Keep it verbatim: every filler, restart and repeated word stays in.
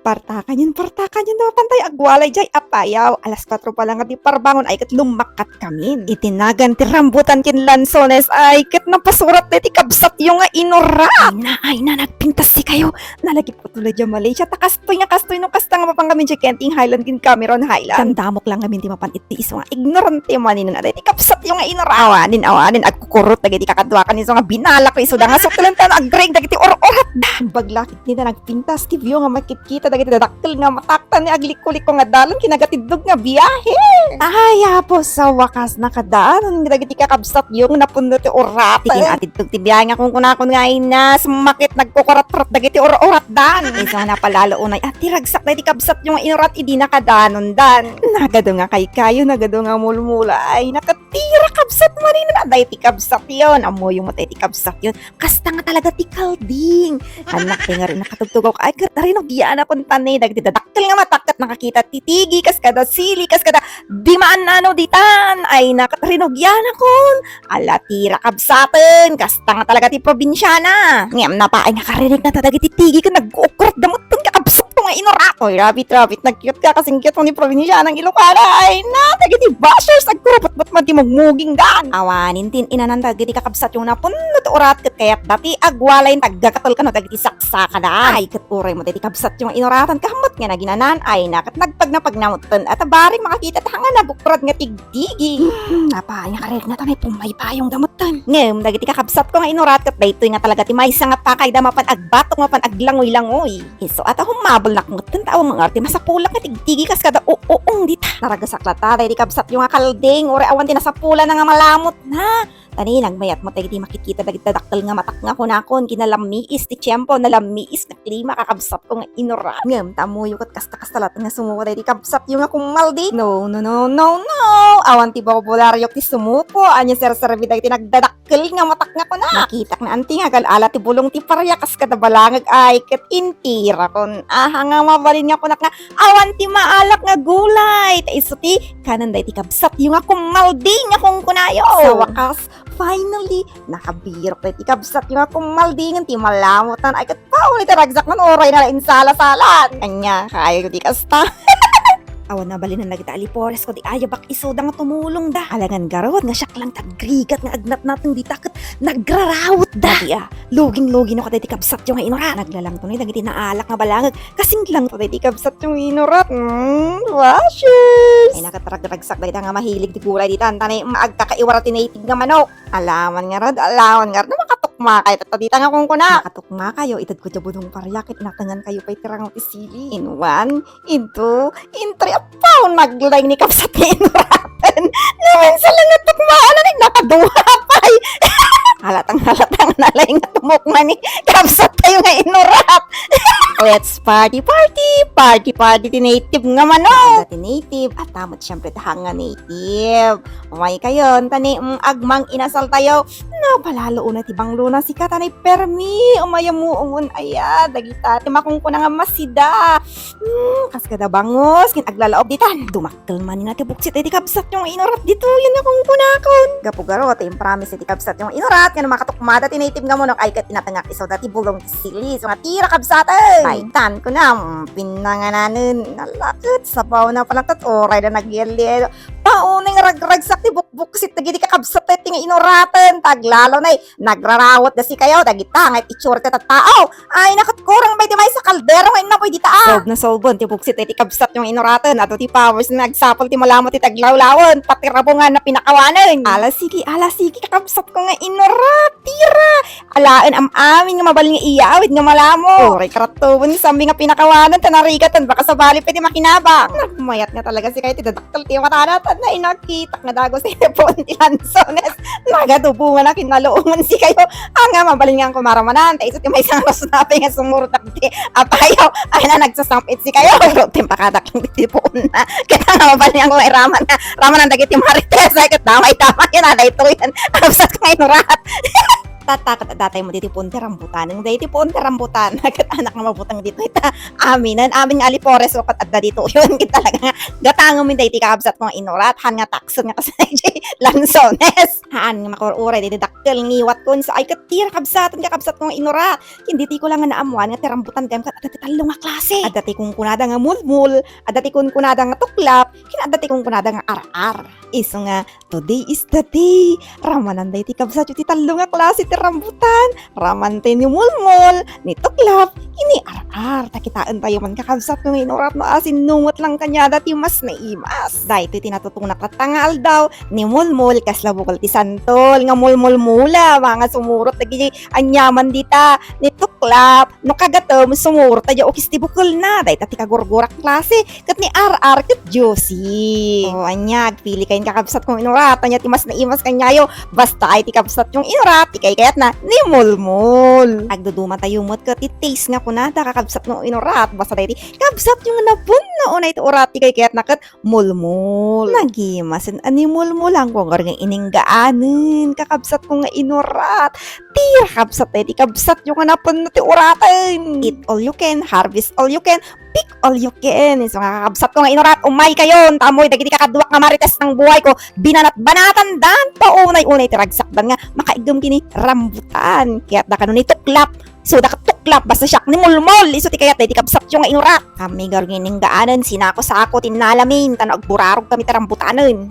Partakan yun, partakan yun, no? Pantay agwalay jay, apayaw. Alas kuatro pa lang nga di parbangon, ay ket lumakkat kamin. Iti nagan ti rambutan ken lansones, ay ket napasurat daydi kabsatyo nga inurat. Ay na, ay na, nagpintas sikayo. Nalagipko tulay jay Malaysia, ta kastoy nga kastoy no kasta nga mapan ngamin jay Genting Highland ken Cameron Highland. Dandamok lang ngamin ti mapan iti isu nga ignorante manen nga daydi kabsatyo nga inurat. Awanen, awanen, agkukurot dagiti kakaduakan isu nga binalak isu da nga suklen ta no agreg dagiti ur-uratda. Imbag la ket ni da nagpintas ti view nga makitkita dagiti dadakkel nga mataktan ni aglikko-likko nga dalan ken agatiddog nga biahe. Ay, Apo, sa wakas, nakadaanon dagiti kakabsatyo nga napunno ti urat. Ti kinatiddog ti biahe nga kunkunakon nga ay na, sumakit, nagkukurat-kurat dagiti ur-uratdan. Isu nga napalalo unay, ah, ti ragsak dagiti kabsatyo nga inurat idi nakadanondan. Nagadu nga kaykayo, nagadu nga mulmula, ay, nakat-, Tira, kabsat manen, adda iti kabsatyon. Ammoyo met iti kabsatyon. Kasta nga talaga ti kalding. Annak, ti ngarud nakatugtugaw ka, ay, ket rinugianakon tani, dagiti dadakkel nga matak ket nakakita ti tigi, kas kada sili, kas kada di maannano ditan. Ay, nakat rinugianakon. Ala, tira, kabsaten. Kasta nga talaga ti probinsiana. Ngem napaay nga karirikna ta dagiti tigi ket nagkukurat da met Ken kakabsatko nga inurat. Oy, rabbit, rabbit, nag-cute ka, kasing cute mo ni probinsianang Ilocana. Ay na, dagiti bashers, agkurapatbat man ti mugmugingdan. Awanen ti inanan dagiti kakabsatyo nga napunno ti urat ket kayatda ti agwalay, taggakatel kano dagiti saksakada. Ay, ket uray mo dagiti kabsatyo nga inuratan, kaammo nga naginanan. Ay na, ket nagpagnapagna metten. At bareng makakita ta nga nabukrad nga tig- Digi. Hmm, apay, nakaririkna ta may pumaypayong da metten. Ngem, dagiti kakabsatko nga inurat ket daytoy nga talaga ti maysa nga pakayda mapan agbatok, mapan aglangoy-langoy. Isu a ta hummabelnak metten ta awan nga ti masapulak nga tigtigi kas kada u-, uong dita. Naragsak la ta, daydi kabsatyo nga kalding, uray awan ti nasapulana nga malamutna. Tani, nagmayat met dagiti makitkita dagiti dakkel nga matak nga kunakon, kinalammiis ti tiempo, nalammiis nga klima, kakabsatko nga inurat. Ngem, ta ammoyo ket kasta-kasta latta nga sumuko dagiti kabsatyo nga kummaldi. No, no, no, no, no! Awan ti bokabulario ti sumuko, ania serserbi dagiti nagdadakkel nga matak nga kuna. Nakitak nga anti nga agal-ala ti bulong ti paria kas kada balangag ay ket intirakon. Aha nga mabalin nga kunak nga awan ti maalak nga gulay. Ta isu ti kanan dagiti kabsatyo nga kummaldi nga kunkunayo. Sa wakas, finally, nakabirok dagiti kabsatyo nga kummaldi ngem ti malamutan ay ket pauli ti ragsakna, uray na la insala-salan. Ania, kayo ti kasta. Awan nabalinan dagiti alipores ko ti ayabak isuda nga tumulongda. Alangan garud nga siak lang ti agrigat nga agnatnateng dita ket nagrarawetda. Dati a, luging-lugi no kadagiti kabsatyo nga inurat. Naglalangto ni dagiti naalak nga balangag. Kasinglang to dagiti kabsatyo nga inurat. Mm, lashes! Ay, nakatragragsak dagita nga mahilig ti gulay dita. Antani, mm, agkakaiwara ti native nga manok. Alaman ngarud, alaman ngarud, makatukma kayo. Tatta dita nga kunkuna. Makatukma kayo, itedko ti bulong paria ket inatengan kayo pay ti rangaw ti sili. In one, in two, in three, apaw, naglaing ni kabsat nga inuraten. Naminsan lang nga tukmaan, nakaduha pay. Halatang halatang nalaing nga tumukma ni kabsat tayo nga inurat. Let's party, party! Party, party ti native nga manok! Ti native, at tamot siyempre tahang nga native. Umay kayon, tani, mm, agmang inasal tayo. Napalalo una ti banglona, sika, tani, permi, umayamuon, aya, dagita, ti makunkuna nga masida. Hmm, kas kada bangus, kin aglalaob ditan. Dumakkel man nga ti buksit, iti kabsat yung inurat dito, yun nga kunkunakon. Gapu garo, ti impromise iti kabsat yung inurat, nga makatukmada ti native nga manok, ay ket inatengak iso dati bulong ti sili, so nga tira kabsaten. Ay, tan, kunam, pinangananen, nalakit, sabaw na palaktat, oray na nagyelo-yelo. Paunay nga ragragsak ti bukbuksit, dagiti kakabsat ti nga inuraten, taglalo na, eh, nagrarawot da sikayo, dagita, nga itsura ti tattao. Ay, nakat kurang bay ti maysa kaldero nga innapoy dita, ah. Solb na solbon ti buksit ti kabsat yung inuraten. Ato ti powers nga agsapul ti malamot ti taglawlawen. Pati rabungan na pinakawanen. Ala, sige, ala, sige, kakabsat ko nga inurat. Tira! Alaen am-amin nga mabalin nga iyawid nga malamot. Uray, karattuben ni Sambi nga pinakawanen, ta narigatan, baka sabali pwede makinabang. Nagmayat nga talaga sikayo ti dadak- Kalti matana, tan na inakitak nga dagus ti puon ti lansones. Nagatubungan a kinalungan sikayo. Anga, mabalin nga kumaramanan, ta isu ti maysa nga rusnape nga sumurot dagiti apayaw. Ay na, nagsasampit sikayo. Pero timpakadak lang ti puon na. Kita nga mabalin nga kumairaman nga. Ramanan dagiti marites, ay ket damay-damay, yan, aday to yan. Absat ko nga inurat. Tatta ket adda tayo met iti puon ti rambutan. Daydi puon ti rambutan ket anak nga mabuteng ditoy ta aminen, amin nga alipores ket adda ditoy. Ket talaga nga gatangem daydi kakabsatko nga inurat, haan nga taksen nga kas daydi lansones. Haan nga makur-uray daydi dakkel ngiwatko. Isu ay ket ti ra kabsaten, kakabsatko nga inurat. Ken ditoy ko la nga naammuan nga ti rambutan gayam ket adda ti tallo nga klase. Adda ti kunkunada nga mulmol, adda ti kunkunada nga tuklap, ken adda ti kunkunada nga ar-ar. Isu nga, today is the day. Ramanan daydi kabsatyo ti tallo nga klase ti rambutan. Raman ti ni mulmol, ni tuklap, ken ni ar-ar. Ta kitaentayo man, kakabsatko nga inurat, no asinno met lang kaniada ti mas naimas. Daytoy ti natutunak latta nga aldaw, ni mulmol, kasla bukel ti santol, nga mulmulmula, mga sumurot dagiti aniaman dita, ni tuklap, no kagatem, sumurot daydi ukis ti bukelna, dayta ti kagurgurak klase, ket ni ar-ar ket juicy. O, ania, agpili kayon, kakabsatko nga inurat, ania ti mas naimas kaniayo? Basta ay ti kabsatyo nga inurat, ti kaykayatna, ni mulmol. Agdudumatayo met ket ti taste nga kunada, kakabsatko nga inurat, basta daydi kabsatyo nga napunno unay ti urat, ti kaykayatna ket mulmol. Nagimasen a ni mulmol, anggo nga inggaanenka, kabsatko nga inurat. Ti ra kabsat daydi kabsatyo nga napunno ti uraten. Eat all you can, harvest all you can, pick all you can. Isu nga, kakabsatko nga inurat, umaykayon, ta ammoyo dagiti kakaduak nga marites nga buwayko, binanat-banatan dan, paunay-unay ti ragsakdan nga makaiggem ken ni rambutan. Ket adda kano ni tuklap, isuda ket tuklap, basta siak ni mulmol, isu ti kayat daydi kabsatyo nga inurat. Kami ngarud nga inggaanenka, sinako-sako ti nalamin, ta no agburarogkami ti rambutanen.